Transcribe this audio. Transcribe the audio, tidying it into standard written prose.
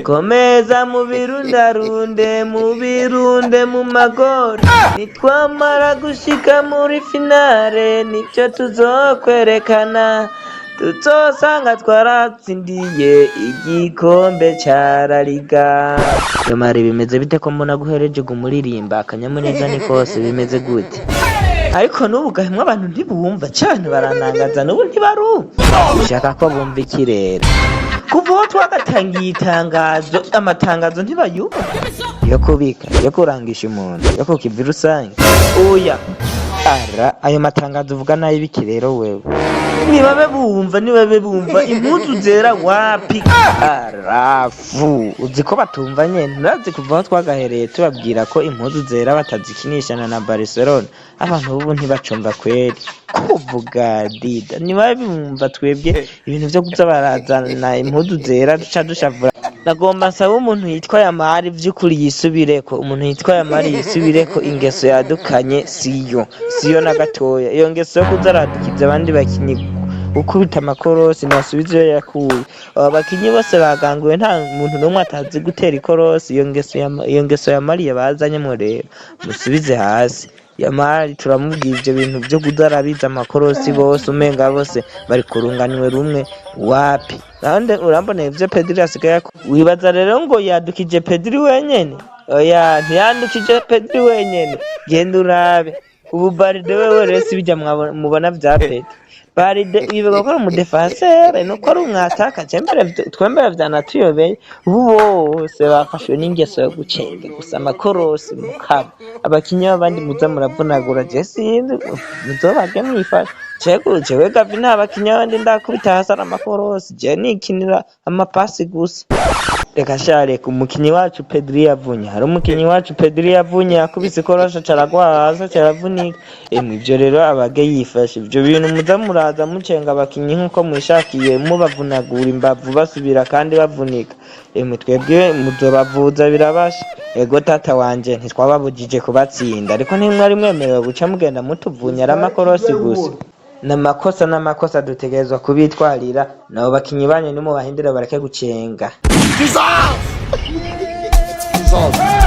Komeza mubirundarunde, mubirunde mu magori. Nitwamara gushika muri finale, nivyo tuzokwerekana. Tuzosanga twaratsindiye igikombe ca La Liga. Yomari, bimeze bite ko mbona guhereje kumuririmba? Akanyamuneza ni kose, bimeze gute? Ariko n'ubu gahimwe abantu ntibumva cyane, baranangaza, n'ubu ntibarumva. Ushaka ko bumva iki rero? Kuva aho twagatangiye itangazo, amatangazo ntibayumva, yo kubika, yo kurangisha umuntu, yo kukivi rusange. Oya, ara ayo matangazo uvuga nayo ibiki rero wewe? Nibabe bumva, nibabe bumva impuzu zera wapi arafu. Uzi ko batumva nyene? Nturazi kuva aho twagahereye tubabwira ko impuzu zera batazikinishana na Barcelona. Abantu bubu ntibacumva kweri. Kuvuga dida, nibabe bumva. Twebwe ibintu vyo kuza barazana impuzu zera duca dushavura. Nagomba nsaba umuntu yitwa Yamari vy'ukuri yisubireko. Umuntu yitwa Yamari yisubireko. Ingeso yadukanye siyo, siyo na gatoya. Iyo ngeso yo kuza aradukiza abandi bakinyi, gukubita amakorosi, ntasubize iyo yakuye. Aba bakinyi bose baganguwe, nta muntu n'umwe atazi gutera ikorosi. Iyo ngeso ya iyo ngeso Yamari bazanyemo rero, musubize hasi. Yamari turamubwiye, ivyo bintu vyo kuza arabiza amakorosi bose, umenga bose bari kurunganwe rumwe, wapi. Nande uramboneye ivyo Pedri asigaye akora? Wibaza rero ngo yadukije Pedri wenyene? Oya, ntiyandukije Pedri wenyene. Genda urabe ubu Balde wewe rero, si bijya mubona vya Pedri. Balde wibaga ko ari umudefenseur, nuko ari umwataka. Twembere vyanatuyobeye. Ubu bose bafashwe n'ingeso yo gucenga gusa amakorosi, mukaba abakinyi b'abandi muza muravunagura. Je sinzi, muzobage mwifashe. Jewe Gavi, nta bakinyi b'abandi ndakubita hasi ari amakorosi. Je nikinira amapasi gusa. Reka sha, reka. Umukinyi wacu Pedri yavunye, hari umukinyi wacu Pedri yavunye, yakubise ikorosi aca aragwa hasi, aca aravunika. Emwe, ivyo rero abage yifashe. Ivyo bintu muza muraza mucenga abakinyi nkuko mwishakiye, mubavunagura imbavu, basubira kandi bavunika. Emwe, twebwe muzobavuza birabasha. Ego tata wanje, ntitwababujije kubatsinda, ariko ntimwari mwemerewe guca mugenda mutuvunya ari amakorosi gusa. N'amakosa, n'amakosa, dutegerezwa kubitwarira. Nabo bakinyi banyu nimubahindure, bareke gucenga. Jesus! Jesus!